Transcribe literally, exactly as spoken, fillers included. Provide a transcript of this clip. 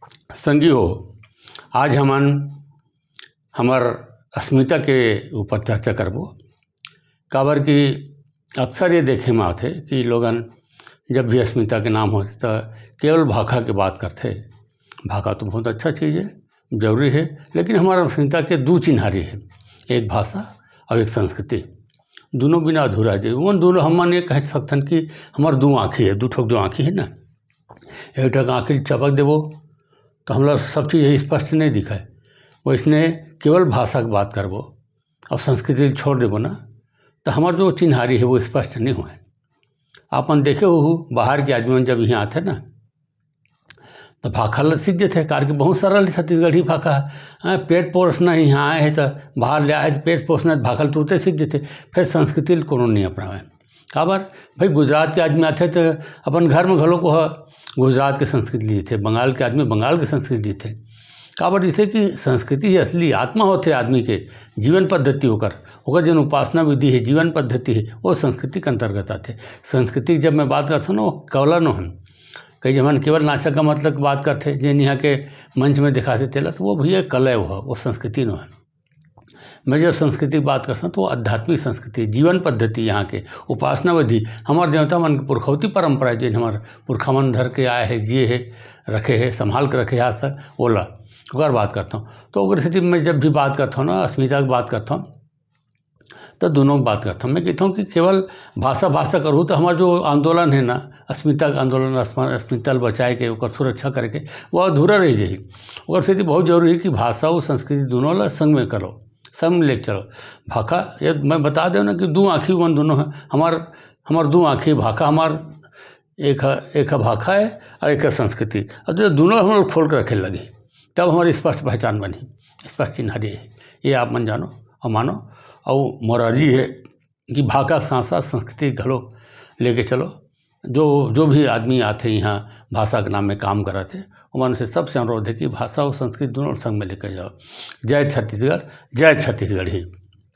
संगी हो, आज हमन हमर अस्मिता के ऊपर चर्चा करबो, काबर कि अक्सर ये देखे म आथे कि लोगन जब भी अस्मिता के नाम होथे त केवल भाखा के बात करथे। भाखा तो बहुत अच्छा चीज़ है, जरूरी है, लेकिन हमर अस्मिता के दू चिन्हारी है, एक भाषा और एक संस्कृति। दोनों बिना अधूरा है। उन दोनों हमन ये कह सकथन कि हमर दू आँखी है, दू ठोक दू आँखी है ना, एक ठक आँखी चपक देबो तो हमला सब चीज़ स्पष्ट नहीं दिखाए। वैसने केवल भाषा के बात करबो और संस्कृति ल छोड़ देबो ना, तो हमर जो चिन्हारी है वो स्पष्ट नहीं होए। आपन देखे हो, बाहर के आदमी मन जब यहाँ आथे ना, तो भाखा ल सीख देथे, कार के बहुत सरल छत्तीसगढ़ी भाखा है। हाँ, पेट पोषना यहाँ आए है तो बाहर ले आए तो पेट पोषना भाखा ल तुरते सीख देथे। फिर संस्कृति ल कोनो नहीं अपनावे। काबर? भाई, गुजरात के आदमी आथे तो अपन घर में घलो को ह गुजरात के संस्कृति लेथे, बंगाल के आदमी बंगाल के संस्कृति लेथे। काबर? जैसे कि संस्कृति ही असली आत्मा होथे आदमी के, जीवन पद्धति ओकर, ओकर जन उपासना विधि है, जीवन पद्धति है, वो संस्कृति के अंतर्गत आथे। संस्कृति के जब मैं बात करथों ना, वो कला नो हन। कई जमन केवल नाचा का मतलब के बात करथे, जे यहाँ के मंच में दिखाथे तेला, तो वो भैया कला है, वो, वो संस्कृति नो है। मैं जब संस्कृति की बात करता हूँ तो आध्यात्मिक संस्कृति, जीवन पद्धति, यहाँ के उपासना विधि, हमारे देवता मन के पुरखौती परंपरा, जिन हमारे पुरखा मन धर के आए हैं, जिए हैं, रखे हैं, संभाल के रखे हैं आज तक, ओला ओकर बात करता हूँ। तो ओकर स्थिति में जब भी बात करता हूँ ना, अस्मिता की बात करता हूँ, तो दोनों की बात करता हूँ। मैं कहता हूँ कि केवल भाषा भाषा करूँ तो हमारा जो आंदोलन है ना, अस्मिता का आंदोलन, अस्म-, अस्मिता ल बचाए के, ओकर सुरक्षा करके, वो अधूरा रह जाही। ओकर सेती बहुत जरूरी है कि भाषा और संस्कृति दोनों ला संग में करो, संग में लेके चलो। भाखा, ये मैं बता देव ना कि दू आँखी मन दोनों है, हमार, हमार दू आँखी भाखा, हमार एक ह, एक ह भाखा है और एक ह संस्कृति। अब जब दोनों हम लोग खोल के रखे लगे, तब हमारी स्पष्ट पहचान बनी, स्पष्ट चिन्हारी है। ये आप मन जानो और मानो। और मोर अर्जी है कि भाखा के साथ साथ संस्कृति घलो लेके चलो। जो, जो भी आदमी आथे यहाँ भाषा के नाम में काम करत हे, ओमन से सबसे अनुरोध है कि भाषा और संस्कृति दोनों संग में लेके जाओ। जय छत्तीसगढ़, जय छत्तीसगढ़ी।